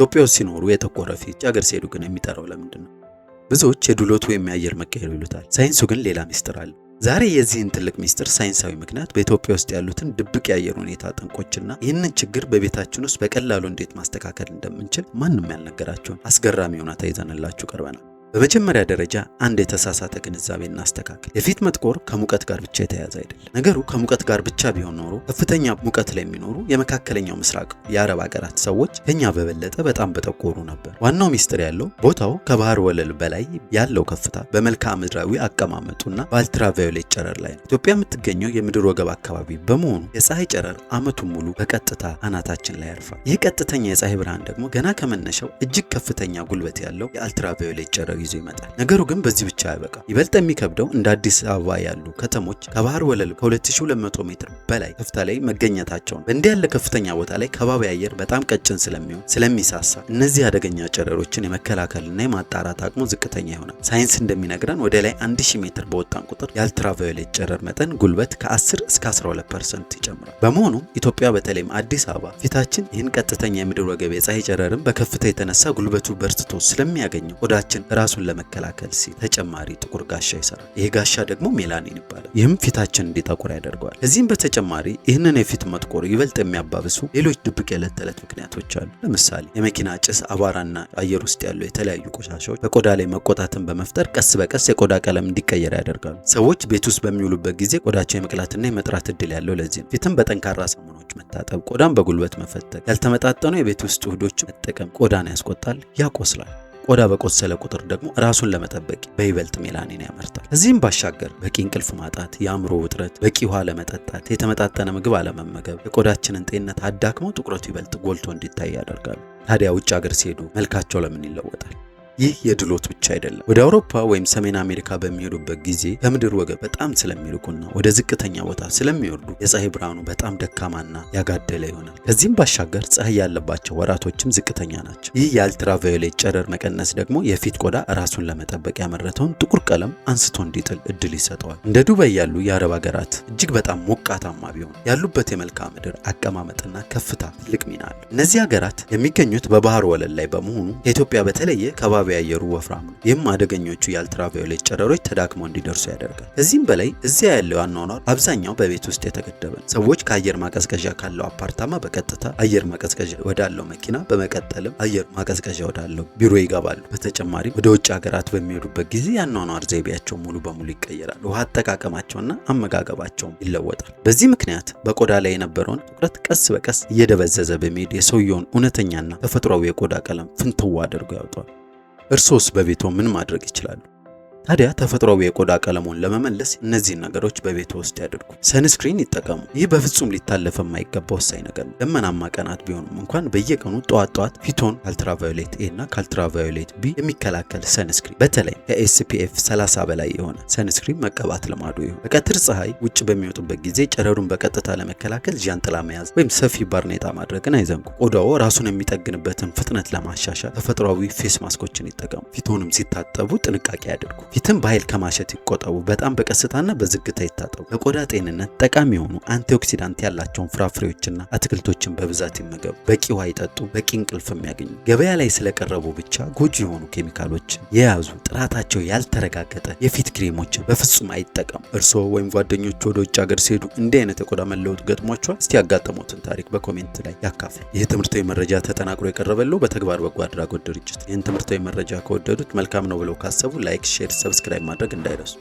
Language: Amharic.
ኢትዮጵያ ውስጥ ሲኖሩ የጠቆረ ፊት፣ ውጭ ሀገር ሲሄዱ ግን የሚጠራው ለምንድን ነው? ብዙዎች የድሎት ወይም የአየር መቀየር ይሉታል። ሳይንሱ ግን ሌላ ሚስጥር አለ። ዛሬ የዚህን ትልቅ ሚስጥር ሳይንሳዊ ምክንያት፣ በኢትዮጵያ ውስጥ ያሉትን ድብቅ የአየር ሁኔታ ጠንቆችና ይህንን ችግር በቤታችን ውስጥ በቀላሉ እንዴት ማስተካከል እንደምንችል ማንም ያልነገራችሁን አስገራሚ እውነታ ይዘንላችሁ ቀርበናል። በመጀመሪያ ደረጃ አንድ የተሳሳተ ግንዛቤ እናስተካክል። የፊት መጥቆር ከሙቀት ጋር ብቻ የተያያዘ አይደለም። ነገሩ ከሙቀት ጋር ብቻ ቢሆን ኖሮ ከፍተኛ ሙቀት ላይ የሚኖሩ የመካከለኛው ምስራቅ የአረብ ሀገራት ሰዎች ከኛ በበለጠ በጣም በጠቆሩ ነበር። ዋናው ሚስጥር ያለው ቦታው ከባህር ወለል በላይ ያለው ከፍታ፣ በመልክዓ ምድራዊ አቀማመጡና በአልትራቫዮሌት ጨረር ላይ ነው። ኢትዮጵያ የምትገኘው የምድር ወገብ አካባቢ በመሆኑ የፀሐይ ጨረር ዓመቱን ሙሉ በቀጥታ አናታችን ላይ ያርፋል። ይህ ቀጥተኛ የፀሐይ ብርሃን ደግሞ ገና ከመነሻው እጅግ ከፍተኛ ጉልበት ያለው የአልትራቫዮሌት ጨረር ይዞ ይመጣል። ነገሩ ግን በዚህ ብቻ አያበቃም። ይበልጥ የሚከብደው እንደ አዲስ አበባ ያሉ ከተሞች ከባህር ወለል ከ2200 ሜትር በላይ ከፍታ ላይ መገኘታቸው ነው። በእንዲህ ያለ ከፍተኛ ቦታ ላይ ከባቢ አየር በጣም ቀጭን ስለሚሆን፣ ስለሚሳሳ እነዚህ አደገኛ ጨረሮችን የመከላከልና የማጣራት አቅሙ ዝቅተኛ ይሆናል። ሳይንስ እንደሚነግረን ወደ ላይ 1000 ሜትር በወጣን ቁጥር የአልትራቫዮሌት ጨረር መጠን ጉልበት ከ10 እስከ 12% ይጨምራል። በመሆኑም ኢትዮጵያ በተለይም አዲስ አበባ ፊታችን ይህን ቀጥተኛ የምድር ወገብ የፀሐይ ጨረርን በከፍታ የተነሳ ጉልበቱ በርትቶ ስለሚያገኘው ቆዳችን ራሱን ለመከላከል ሲል ተጨማሪ ጥቁር ጋሻ ይሰራል። ይህ ጋሻ ደግሞ ሜላኒን ይባላል። ይህም ፊታችን እንዲጠቁር ያደርገዋል። ከዚህም በተጨማሪ ይህንን የፊት መጥቆር ይበልጥ የሚያባብሱ ሌሎች ድብቅ የዕለት ተዕለት ምክንያቶች አሉ። ለምሳሌ የመኪና ጭስ፣ አቧራና አየር ውስጥ ያሉ የተለያዩ ቆሻሻዎች በቆዳ ላይ መቆጣትን በመፍጠር ቀስ በቀስ የቆዳ ቀለም እንዲቀየር ያደርጋሉ። ሰዎች ቤት ውስጥ በሚውሉበት ጊዜ ቆዳቸው የመቅላትና የመጥራት እድል ያለው ለዚህ ነው። ፊትን በጠንካራ ሳሙናዎች መታጠብ፣ ቆዳን በጉልበት መፈተግ፣ ያልተመጣጠኑ የቤት ውስጥ ውህዶች መጠቀም ቆዳን ያስቆጣል፣ ያቆስላል። ቆዳ በቆሰለ ቁጥር ደግሞ ራሱን ለመጠበቅ በይበልጥ ሜላኒን ያመርታል። ከዚህም ባሻገር በቂ እንቅልፍ ማጣት፣ የአእምሮ ውጥረት፣ በቂ ውሃ አለመጠጣት፣ የተመጣጠነ ምግብ አለመመገብ የቆዳችንን ጤንነት አዳክመው ጥቁረቱ ይበልጥ ጎልቶ እንዲታይ ያደርጋሉ። ታዲያ ውጭ ሀገር ሲሄዱ መልካቸው ለምን ይለወጣል? ይህ የድሎት ብቻ አይደለም። ወደ አውሮፓ ወይም ሰሜን አሜሪካ በሚሄዱበት ጊዜ ከምድር ወገብ በጣም ስለሚርቁና ወደ ዝቅተኛ ቦታ ስለሚወርዱ የፀሐይ ብርሃኑ በጣም ደካማና ያጋደለ ይሆናል። ከዚህም ባሻገር ፀሐይ ያለባቸው ወራቶችም ዝቅተኛ ናቸው። ይህ የአልትራቫዮሌት ጨረር መቀነስ ደግሞ የፊት ቆዳ ራሱን ለመጠበቅ ያመረተውን ጥቁር ቀለም አንስቶ እንዲጥል እድል ይሰጠዋል። እንደ ዱባይ ያሉ የአረብ ሀገራት እጅግ በጣም ሞቃታማ ቢሆን ያሉበት የመልክዓ ምድር አቀማመጥና ከፍታ ትልቅ ሚና አለው። እነዚህ ሀገራት የሚገኙት በባህር ወለል ላይ በመሆኑ ከኢትዮጵያ በተለየ ከባቢ አየሩ ወፍራም ነው። ይህም አደገኞቹ የአልትራቫዮሌት ጨረሮች ተዳክመው እንዲደርሱ ያደርጋል። ከዚህም በላይ እዚያ ያለው አኗኗር አብዛኛው በቤት ውስጥ የተገደበ ነው። ሰዎች ከአየር ማቀዝቀዣ ካለው አፓርታማ በቀጥታ አየር ማቀዝቀዣ ወዳለው መኪና፣ በመቀጠልም አየር ማቀዝቀዣ ወዳለው ቢሮ ይገባሉ። በተጨማሪም ወደ ውጭ ሀገራት በሚሄዱበት ጊዜ የአኗኗር ዘይቤያቸው ሙሉ በሙሉ ይቀየራል። ውሃ አጠቃቀማቸውና አመጋገባቸውም ይለወጣል። በዚህ ምክንያት በቆዳ ላይ የነበረውን ጥቁረት ቀስ በቀስ እየደበዘዘ በመሄድ የሰውየውን እውነተኛና ተፈጥሯዊ የቆዳ ቀለም ፍንትው አድርጎ ያወጣዋል። እርሶስ በቤቶ ምን ማድረግ ይችላሉ? ታዲያ ተፈጥሯዊ የቆዳ ቀለሙን ለመመለስ እነዚህን ነገሮች በቤቶ ውስጥ ያድርጉ። Sunscreen ይጠቀሙ። ይህ በፍጹም ሊታለፍ የማይገባ ወሳኝ ነገር ነው። ደመናማ ቀናት ቢሆኑም እንኳን በየቀኑ ጠዋት ጠዋት ፊቶን ከ ultraviolet A እና ከ ultraviolet B የሚከላከል sunscreen፣ በተለይ ከ SPF 30 በላይ የሆነ sunscreen መቀባት ልማዱ ይሁን። በቀትር ፀሐይ ውጭ በሚወጡበት ጊዜ ጨረሩን በቀጥታ ለመከላከል ዣንጥላ መያዝ ወይም ሰፊ ባርኔጣ ማድረግን አይዘንጉ። ቆዳዎ ራሱን የሚጠግንበትን ፍጥነት ለማሻሻል ተፈጥሯዊ face mask ኦችን ይጠቀሙ። ፊቶንም ሲታጠቡ ጥንቃቄ ያድርጉ። ፊትን በኃይል ከማሸት ይቆጠቡ። በጣም በቀስታና በዝግታ ይታጠቡ። ለቆዳ ጤንነት ጠቃሚ የሆኑ antioxidant ያላቸውን ፍራፍሬዎችና አትክልቶችን በብዛት ይመገቡ። በቂ ውሃ ይጠጡ። በቂ እንቅልፍም ያገኙ። ገበያ ላይ ስለቀረቡ ብቻ ጎጂ የሆኑ ኬሚካሎችን የያዙ፣ ጥራታቸው ያልተረጋገጠ የፊት ክሬሞችን በፍጹም አይጠቀሙ። እርስዎ ወይም ጓደኞች ወደ ውጭ ሀገር ሲሄዱ እንዲህ አይነት የቆዳ መለወጥ ገጥሟቸዋል? እስቲ ያጋጠሙትን ታሪክ በ comment ላይ ያካፍሉ። ይህ ትምህርታዊ መረጃ ተጠናቅሮ የቀረበለው በተግባር በጎ አድራጎት ድርጅት። ይህን ትምህርታዊ መረጃ ከወደዱት፣ መልካም ነው ብለው ካሰቡ like፣ share፣ subscribe ማድረግ እንዳይረሱ።